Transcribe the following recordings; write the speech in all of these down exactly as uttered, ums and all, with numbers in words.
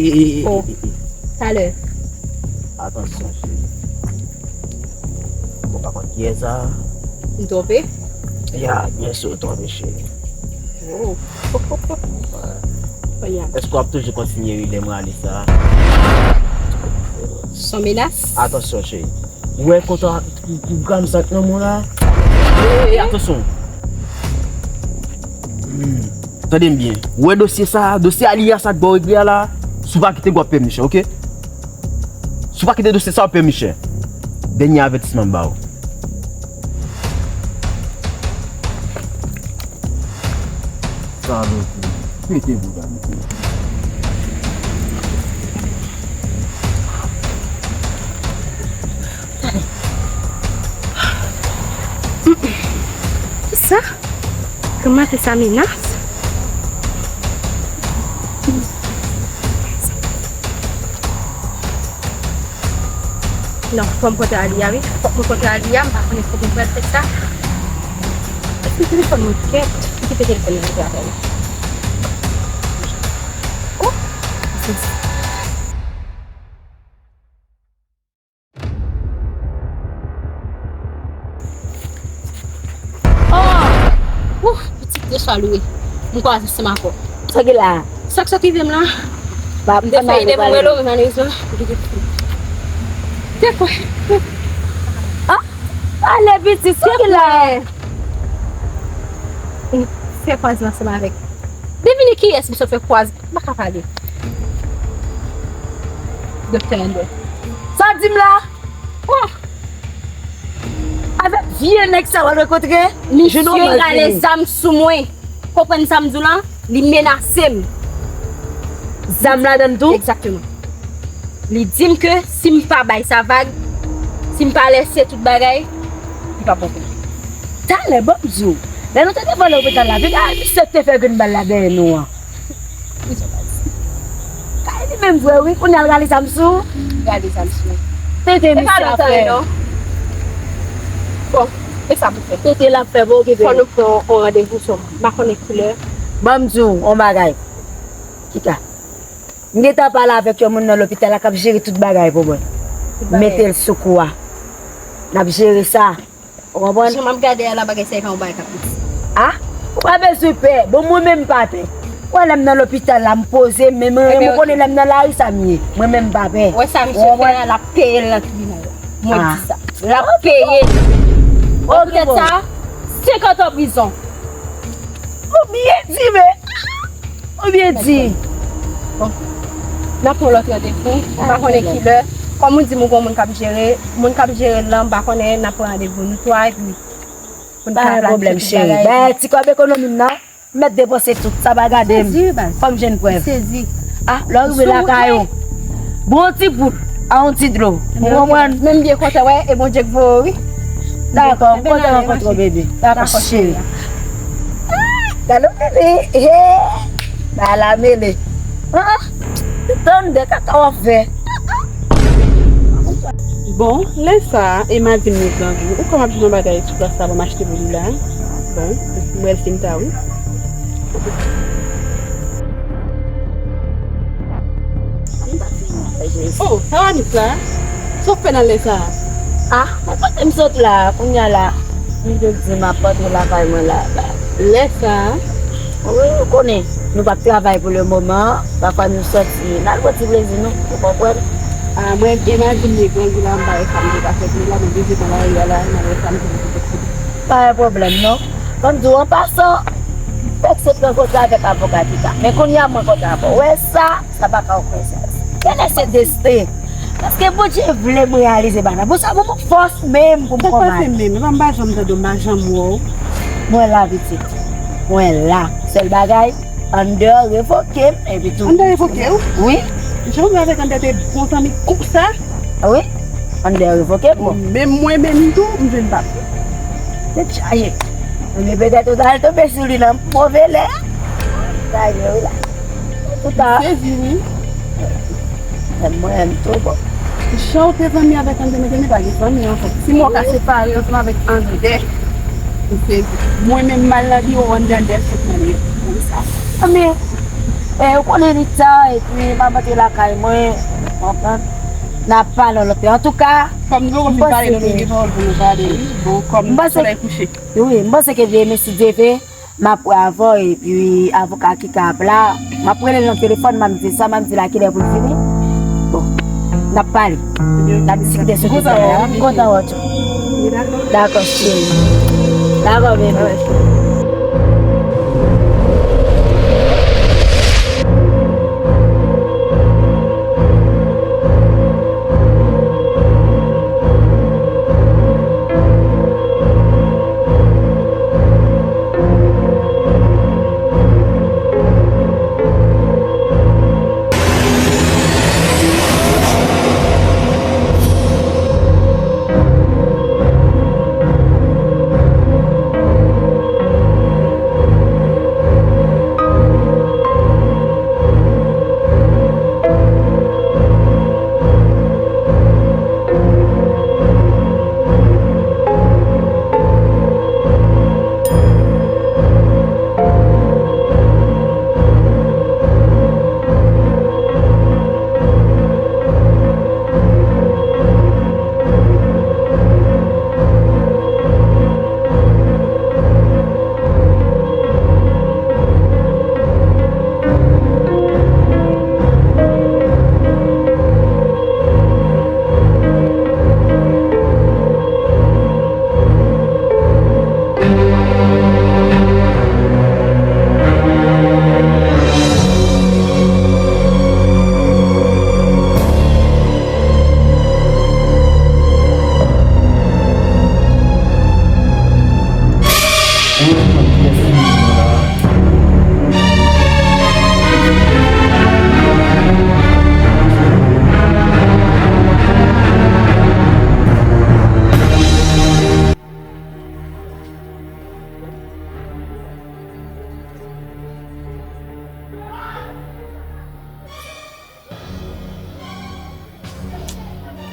E, e, e, Oh. e, e, e. Talè. Atansyon, cheri. Ou pa konn kiyès sa? M twonpe? Ya, byen si w twonpe, cheri. Oh. Èske w ap toujou kontinye ri lè m rale sa? Son menas? Atansyon, cheri. Ou wè konta pou, pou granm sa k nan men w la? Ey, ey, ey. Atansyon. Hmm. Tande m byen. Ou wè dosye sa, dosye Aliya sa k ba w egri a la? Si w pa kite, w ap pè miche, oke? Si w pa kite dosye sa, w ap pè miche. Dènye avètisman m ba w. Salopri. Pete bouda misye. Kisa? Kòman te sa menas? Non, fò m kontre Aliya, wi. Fòk mwen kontre Aliya, m pa konnen fòk mwen pral fè sa. Èske telefòn mwen kèt? Ki te telefòn mwen te apèl? Oh! Oh! Ouf, pitit de chalwe. M kwaze se makò. Sa ki la? Sa k sot rive m la? M te fè ede pou m rele w, men malerezman. Te kwè. Ah, ale pitit, sa ki la? Fè kwaze ansanm avèk. Devine kiyès m sot fè kwaze. M pa ka pale. Doktè André. Sa w di m la? Oh! Avèk vye nèg sa w al rankontre? Misye rale zam sou mwen. Konprann sa m di w lan? Li menase m. Zam ladan l tou? Egzakteman. Li di m ke si m pa bay sa vag, si m pa lèse tout bagay, li p ap bon pou mwen. Talè, ban m di w, lè nou te devan lopital la, vin a misye te fè grenn bal la dèyè nou an. Kay li menm vre wi, kounye a l rale zam sou. Rale zam sou. Tete misye ap fè. Bon, e sa pou fè. Tete l ap fè, bon, okipe. Fò nou pran yon randevou sou, m pa konnen kilè. Ban m di w yon bagay. Kika. M gentan pale avèk yon moun nan lopital la k ap jere tout bagay pou mwen. Tout bagay. Mete l sou kou a. N ap jere sa. Ou konprann? Jan m ap gade a la, bagay sa e pa yon bagay k ap piti. Ah? Ou pa bezwen pè. Bon, mwen menm m pa pè. Ou wè lè m nan lopital la, m poze, men mwen, ou konnen lè m nan lari sa m ye. Mwen menm m pa pè. Ou wè sa misye fè a, l ap peye l nan tribinal la. Mwen di sa. L ap peye. Bon, poutèt sa, senkant an prizon. Ou byen di, men. Ou byen di. Bon. N ap pran lòt randevou. M pa konnen kilè. Kòm ou di m ou gon moun k ap jere, moun k ap jere l lan, m pa konnen, n ap pran randevou nou twa epi pou n ka planifye tout bagay. Pa gen pwoblèm, cheri. Bay ti kòb ekonomi m nan, m mèt depanse tout. Sa pa gade m. Sezi, baz. Fò m jwenn prèv. Sezi. Ah, lè w rive lakay ou, bon ti bout, a yon ti dlo. Ou konprann? Men m byen kontan, wè, e Bondye k voye w, wi. Dakò, m kontan rankontre w, bebe. Dakò, cheri. Ah, gade yon bebe. Hey! Ba la mele. Ah, tande kaka w ap fè. Bon, lè sa a, Emma di m li grangou. Ou kwè m ap jwenn yon bagay sou plas la pou m achte pou li la? Bon, m wè l fin ta, wi. Oh, sa w annik la? Sa w fè nan lè sa a? Ah, mwen kote m sot la, kounye a la. M te di m ap antre lakay mwen la, la. Lè sa a? Wi, ou konnen, nou p ap travay pou le moman. Pafwa nou soti, n al pran ti plezi nou, ou konprann? Ah, mwen, Emma di m li grangou la, m pa wè sa m te ka fè pou li la, mwen bezwen nan lari a la, m al wè sa m te ka fè pou li. Pa gen pwoblèm, non. Ban m di w, an pasan, m vekse pran kontre avèk avoka Tita. Men kounye a mwen kontan avè w. Wè sa, sa pa ka yon koyensidans. Genlè se desten. Paske Bondye vle m reyalize bagay la. Bon, sa pou mwen fòs menm pou m konbat. Sa k pase menm? Epa m pa janm tande w, m pa janm wè w. Mwen la, pitit. Mwen la. Sèl bagay, Ander revoke m, epi tou. Ander revoke w? Wi. Jan w avèk Ander te bon zanmi konsa? Wi. Ander revoke m, bon. Menm mwen menm tou, m jwenn pa m. Tèt chaje. Men petèt ou t al tonbe sou li nan move lè. Sa ye wi la. Antouka. M sezi wi. Menm mwen menm tou, bon. Jan w te zanmi avèk Ander, men Ander pa gen zanmi ankò. Si mwen w ka separe ansanm avèk Ander, m sezi. Mwen menm m al nan biwo Ander, Ander sot nan biwo. Konsa. Ah, men, E, ou konnen li ta, epi m ap antre lakay mwen, w konprann? N ap pale yon lòt lè. Antouka, kòm nou fin pale, nou gen pawòl pou nou pale, wi. Bon, kòm solèy kouche. Wi, m panse ke demen, si Dye vle, m ap wè avè w, epi avoka ki ka ap la, m ap rele l nan telefòn, m ap di sa, m ap di l a kilè pou l vini. Bon, n ap pale. N ap diskite sou kesyon sa a. M kontan wè w tou. Dakò, cheri. Dakò, bebe.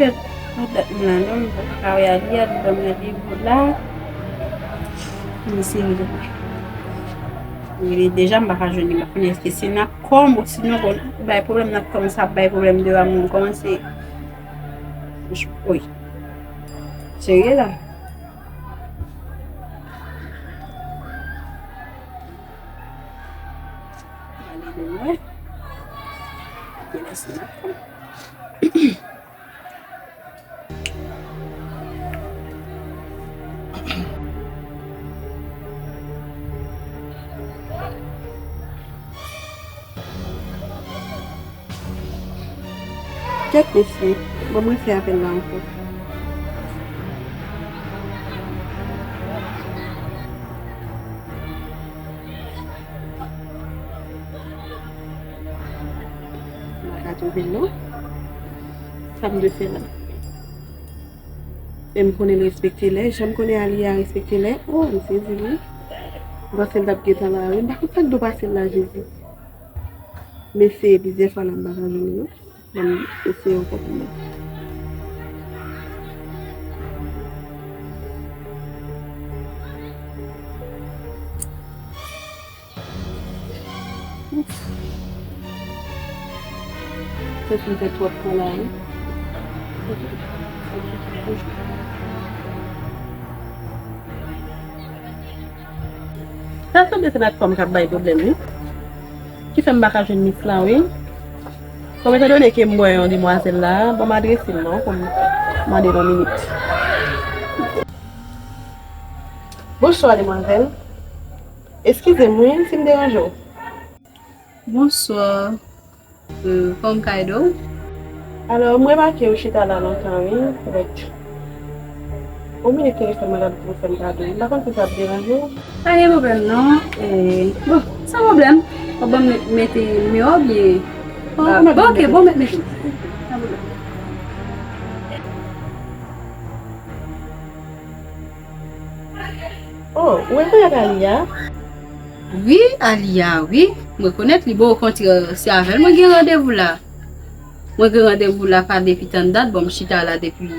Kèt, mwen dat m la non, m pa ka wè Aliya, li ban m randevou la. Mwen serye. Li deja m pa ka jwenn li, m pa konnen èske se Natcom, osinon bon, bay pwoblèm Natcom, sa ap bay pwoblèm de amour, m kòmanse, wi. Serye la. Alelouya. Mèsi Natcom. Kèt mesye, ban mwen fè apèl la ankò. M pa ka twouve l non. Sa m dwe fè la? E m konnen l respekte lè, jan m konnen Aliya respekte lè. Oh, m sezi wi. M panse l t ap gentan la wi. M pa konn sa k dwe pase l la, Jezi. M eseye plizyè fwa la, m pa ka jwenn li non. Ban m eseye ankò pou mwen. Ouf. Sa fin fè twòp tan la wi. Sa sanble se Natcom k ap bay pwoblèm wi. Ki fè m pa ka jwenn Miss la wi. Bon, etandone ke m wè yon demwazèl la, ban m adrese l non, pou m mande l yon minit. Bonswa, demwazèl. Eskize m wi, si m deranje w. Bonswa. Euh, kòman m ka ede w? Alò, m remake ou chita la lontan, wi, avèk yon minit telefòn mwen la pou fè m kado. M pa konn si sa ap deranje w. Pa gen pwoblèm, non. Eh, bon, san pwoblèm. Ou ban m mete nimewo w byen? Oh, ah, bon, ok, bon, mèt mete. San pwoblèm. Oh, ou rekonèt Aliya? Wi, Aliya, wi. M rekonèt li. Bon, okontrè, se avè l mwen gen randevou la. Mwen gen randevou la pa depi tann dat. Bon, m chita la depi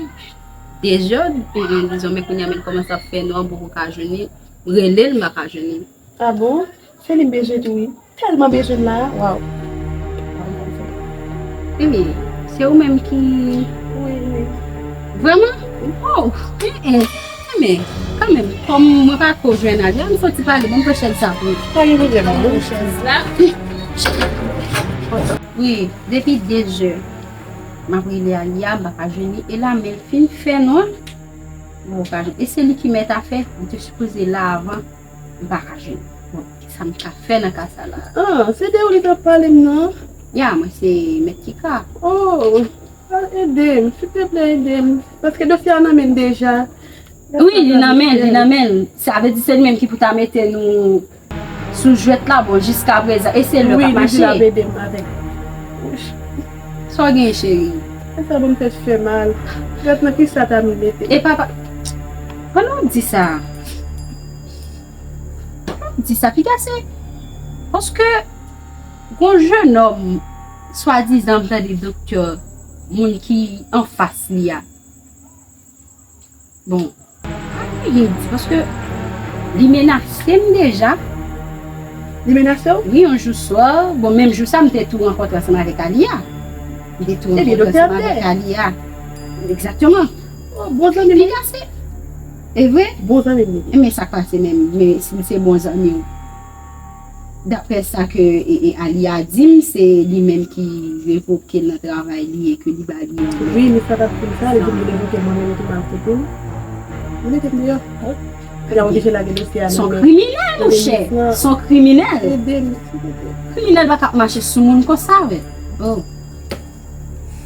de zè, e, e, dizon, men kounye a, men kòmanse ap fè nwa, m poko ka jwenn li. M rele l, m pa ka jwenn li. Ah bon? Se li m bezwen tou, wi. Tèlman bezwen l la, waw. Wi, se ou menm ki... Wi, wi. Vrèman? Oh, eh, eh. Men, kanmenm, kòm mwen pa ko jwenn Alia, m soti pale, ban m pran chèz sa pou ou. Pa gen pwoblèm, non. Pran chèz la. Wi, depi de zè, m ap rele Alia, m pa ka jwenn li. E la, men l fin fè nwa, m pa ka jwenn. E se li ki mèt afè, m te sipoze la avan. M pa ka jwenn. Bon, kisa m ka fè nan ka sa la? Ah, se de ou li t ap pale m nan? Ya, mwen se mèt Kika. Oh, ede m, silteplè ede m. Paske dosye a nan men l deja. Wi, li nan men l, li nan men l. Sa vle di se li menm ki pou ta mete nou sou jwèt la, bon, jiskaprezan. E se lè k ap mache. Wi, li di l ap ede m avèk. Sa w gen, cheri? E sa ban m tèt fè mal. Gad nan kisa ta m mete. E papa, pandan w ap di sa, di sa, piga se paske gon jenòm swadizan m tande doktè moun ki anfas li a. Bon, pa gen di paske li menase m deja. Li menase w? Wi, yon jou swa, bon, menm jou sa, m te tou rankontre ansanm avèk Alia. M te tou rankontre ansanm avèk Alia. Egzakteman. Oh, bon zanmi m. Piga se. E vre? Bon zanmi m li ye. Men sa k pase menm, men si se bon zanmi w. Daprè sa ke, e, e, Alia di m, se li menm ki revoke l nan travay li e ke li ba li yon lè. Wi, men sa t ap fin sa, li di m li revoke m, mwen menm tou m al kote l. Li mete m deyò. Li a oblije lage dosye a nan men. Se yon kriminèl, monchè. Se yon kriminèl. Ede m, silvouplè. Kriminèl pa ka ap mache sou moun konsa, vre. Oh.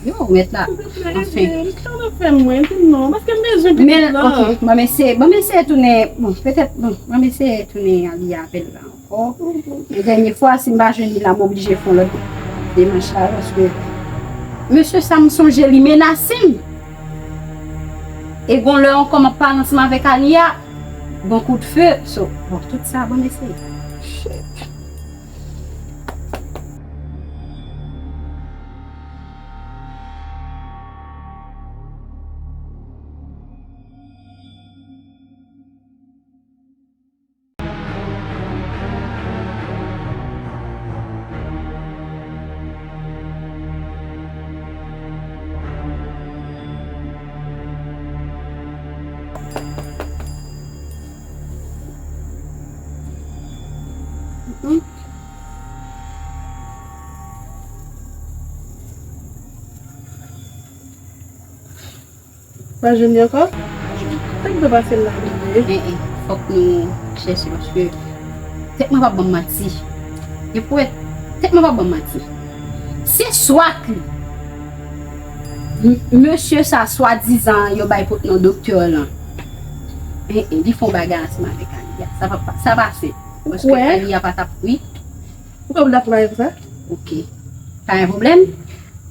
Yo, mèt la. Anfen. Sa w ap fè mwen, di m non, paske m bezwen pitit la. Men, ok, ban m eseye, ban m eseye tounen, bon, petèt, bon, ban m eseye tounen Alia apèl la ankò. E dènye fwa, si m pa jwenn li la, m oblije fè yon lòt demach la, paske mesye sa, m sonje li menase m. E gon lè ankò, m ap pale ansanm avèk Alia, gon kout fe, so, bon, tout sa, ban m eseye. Shit. Pa jwenn li ankò? Sa k dwe pase l la menm? Eh, eh, fòk nou chèche paske tèt mwen p ap ban m manti. Gen pwen, tèt mwen p ap ban m manti. Se swa ke m-, mesye sa swadizan yo bay pot non doktè lan, eh, eh, li fè yon bagay ansanm avèk Alia. Sa pa, sa pa fèt. Paske Alia pa t ap, wi. Ou kwè w dakò avèk sa? Ok. Pa gen pwoblèm.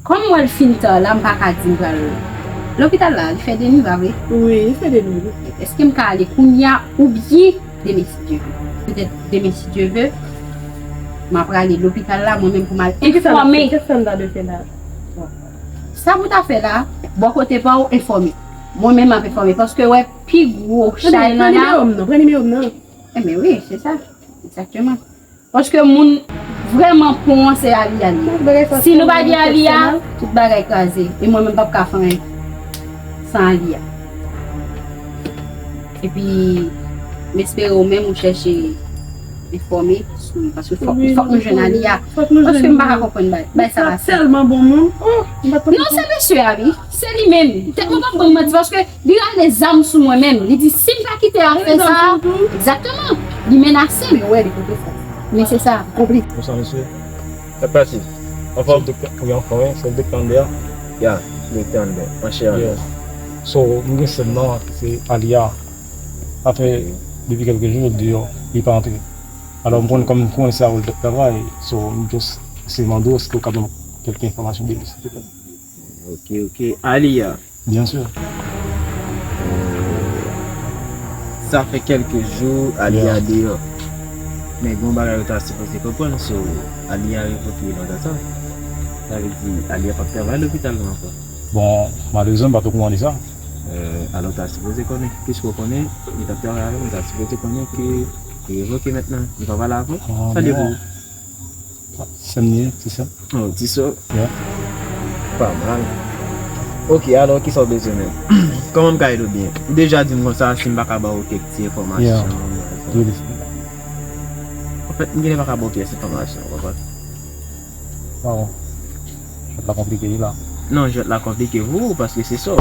Kòm m wè l fin ta la, m pa ka di m pral lopital la, li fè de nwi, pa vre? Wi, li fè de nwi. Èske m ka ale kounye a oubyen demen si Dye ve? Petèt demen si Dye ve, m a prale lopital la, mwen menm pou m al enfòme. Kisa n ta dwe fè la? Sa pou ta fè la, bò kote pa w enfòme. Mwen menm m ap enfòme, paske wè pi gwo chay lan la. Pran nimewo m non, pran nimewo m non. Enben wi, se sa. Egzakteman. Paske moun vrèman pon an se Alia li ye. Si nou pa gen Alia, tout bagay kraze. E mwen menm p ap ka fè anyen san Alia. Epi, m espere ou menm ou chèche enfòme sou li, paske fòk, fòk nou jwenn Alia. Paske m pa ka konprann bay, bay sa pase. Tèlman bon moun. Oh, m pa t konn. Non, se mesye a, wi. Se li menm. Tèt mwen p ap ban m manti, paske li rale zam sou mwen menm. Li di, si m pa kite afè sa, egzakteman, li menase m. Men wè, li kote sa. Men se sa. Konplis. Bonsoir, mesye. Sa k pase? Anfòm? Wi, anfòm, wi. Se l doktè anndan an? Ya, doktè anndan. Anchè anndan. So, m gen sè m nan, se Alia. Sa fè depi kèlke jou, l deyò, li pa antre. Alò, m konn, kòm m konnen se avè l t ap travay, so, m just eseye mande w, èske w ka ban m kèlke enfòmasyon de li, silvouplè? Ok, ok. Alia. Byen si. Sa fè kèlke jou Alia deyò. Men gon bagay ou ta sipoze konprann, so, Alia revoke l nan dat sa. Sa vle di, Alia p ap travay lopital la ankò. Bon, malerezman, m pa t okouran de sa. Eh, alò, ou ta sipoze konnen. Piske w konnen, li t ap travay avè m, ou ta sipoze konnen ke li revoke mentnan. Li pa pale avè w. Sa depi w Sè m li ye, ti sè. Oh, ti sè. Yeah. Pa mal. Ok, alò, kisa w bezwen menm? Kòman m ka ede w byen? Ou deja di m konsa, si m pa ka ba w kèk ti enfòmasyon. Yeah. Really. Anfèt, m genlè pa ka ba w pyès enfòmasyon, w konprann? Wow. Jwèt la konplike wi la. Non, jwèt la konplike pou ou, paske se sa.